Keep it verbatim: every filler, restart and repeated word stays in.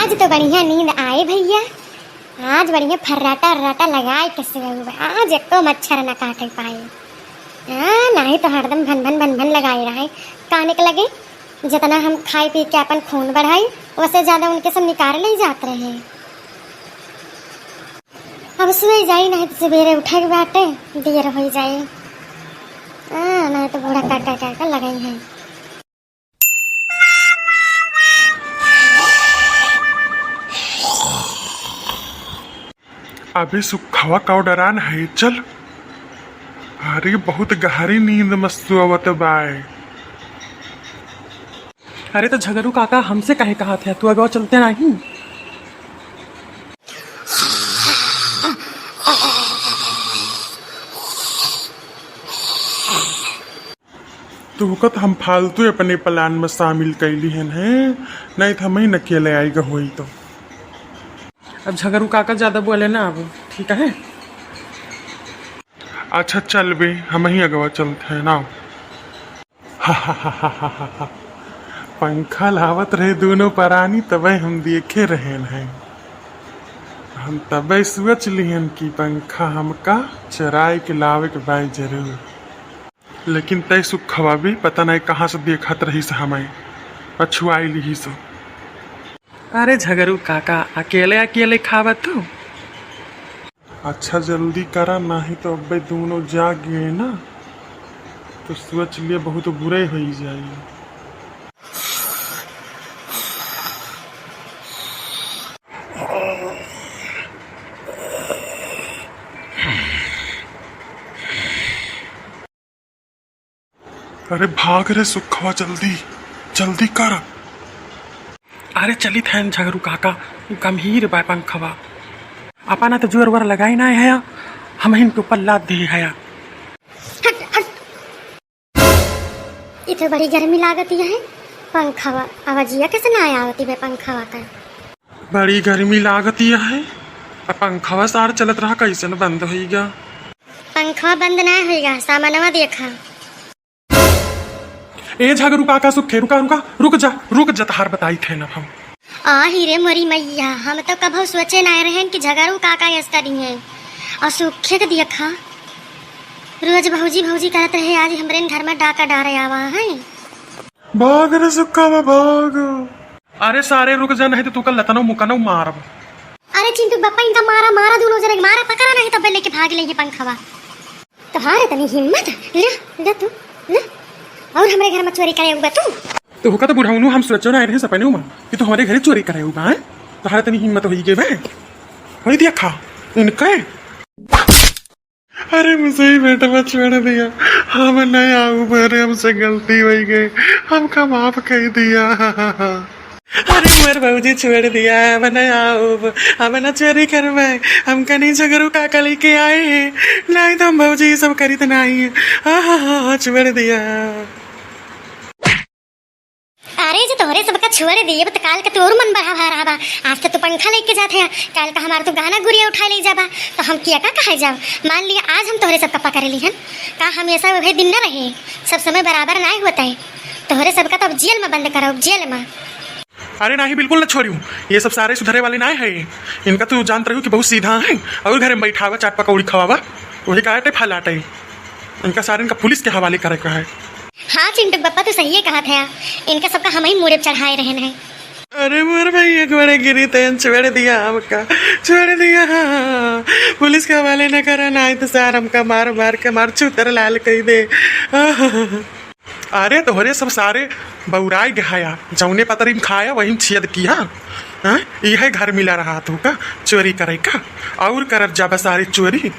आज तो बढ़िया नींद आए भइया, आज बढ़िया फर्राटा अर्राटा लगाए के सोए हुए, आज एको मच्छर न काटे पाए। हाँ, नाहीं तो हरदम भन भन भन भन लगाए रहे काने के लगे। जितना हम खाए पी के अपन खून बढ़ाई, ओसे ज्यादा उनके सब निकाल ले जात रहे। अब सोए जाई, नाहीं तो सबेरे उठे के बाटे, देर होइ जाई। हाँ, नाहीं तो बूढ़ा काका काका लगई हैं। अबे सुखवा का डरान है, चल। अरे बहुत गहरी नींद में सोवत बाय। अरे तो झगरू काका हमसे काहे कहत है, तू अगवा चलते नाहीं? तोहका त हम फालतू अपने plan में शामिल कइली हन हैं, नाहीं त हमहीं न अकेले आइगा होई तो। अब झगरू काका ज्यादा बोले ना अब, ठीक है? अच्छा चल बे, हमहीं अगवा चलत है ना। पंखा लावत रहे दोनों परानी, तबे हम देखे रहेन हैं। हम तबे सोच लिहन कि पंखा हमका चोराइ के लावे के बाय जरूर। लेकिन तै सुखवा भी पता नाहीं कहाँ से देखत रहिस हमैं, पछुआइ लिहिस। अरे झगरू काका, अकेले अकेले खावा तू? अच्छा जल्दी करा, नाहीं तो अब्बे दोनों जाग गए ना, तो सोच लिए बहुत बुरे होइ जाई। अरे भाग रे सुखवा, जल्दी, जल्दी कर। अरे चलित हैं झगरू काका, गंभीर बा पंखवा। अपना तो जोर वोर लगाई नाहीं है, हमहिन के ऊपर लाद दिहे है। हट, हट। ई तो बड़ी गर्मी लागत है, पंखवा आवाजिया कैसे ना आवत बे पंखवा का? बड़ी गर्मी लागत है, आ पंखवा सार चलत रहा, कैसे न बंद होइगा? पंखवा बंद ना होइगा, सामनवा देखा। ए झगरू काका सुखे, रुका, रुका, रुक जा, रुक जा, तहार बताई थे ना हम। आ ही रे मोरी मैया, हम तो कभो सोचे ना रहेन कि झगरू काका ऐसा नहीं है। और सुखे के देखा, रोज भौजी भौजी करत रहे, आज हमरे घर में डाका डारे आवा है। भाग रे सुखवा, भाग। अरे सारे रुक जा, नहीं तो तू का लतनो मुकनो मारब। अरे चिंटू बप्पा, इनका मारा, मारा दोनों जने, मारा, पकड़ा नहीं तो लेके भाग लेंगे पंखवा। तोहार इतनी हिम्मत, ले, ले तू, ले। और हमरे घर में चोरी करे हुआ तू? तोहका तो बुढ़ौनू हम सोचो ना रहे सपने में कि तू हमरे घरे चोरी करे हुआ, हैं? तोहार इतनी हिम्मत होई गे बे? होई देखा, इनके। अरे मुझे ही बेटा छोड़ दिया, हम नहीं आऊ, अरे हमसे गलती होई गई, हमका माफ कर दिया। अरे मोर भौजी छोड़ दिया, अब न आउब, अब न चोरी करबे, हमका नहीं झगरू काका लेके आए हैं, नहीं तो हम भौजी ये सब करित नहीं। हाँ, हाँ, हाँ, हाँ, छोड़ दिया। अरे जे तोहरे सबका छोड़ दिए, तो काल के तू और मन बढ़ा भा रहा बा। आज तो तू पंखा लेके जात है, काल का हमार तू गाना गुरिया उठा ले जाबा, तो हम किया का कहे जाब? मान लिया आज हम तोहरे सबका पकड़ ली हन, का हमेशा वही दिन न रहे, सब समय बराबर ना होता है। तोहरे सबका तो अब जेल में बंद करब, जेल में। अरे नाही, बिल्कुल न छोड़ियो। ये सब सारे सुधरे वाले ना है। इनका तू जानत रही कि बहुत सीधा है, और घर में बैठावा, चाट पकौड़ी खवावा, वही काटे फलाटे। इनका सारे इनका पुलिस के हवाले करे का है। हाँ चिंटू बप्पा, तू सही कहत है, इनका सबका हम ही मूड़े पे चढ़ाए रहन है। अरे मोर भाई, एक बार गिरी तैन छोड़ दिया हमका, छोड़ दिया। पुलिस के हवाले न करा, ना तो सार हमका मार मार के मार चूतर लाल कई दे। अरे तोहरे सब सारे बौराई गहाया, जौने पतरी में खाया वही में छेद किया। हाँ? इहे घर मिला रहा तू का चोरी करे का? और करत जाबा सारे चोरी।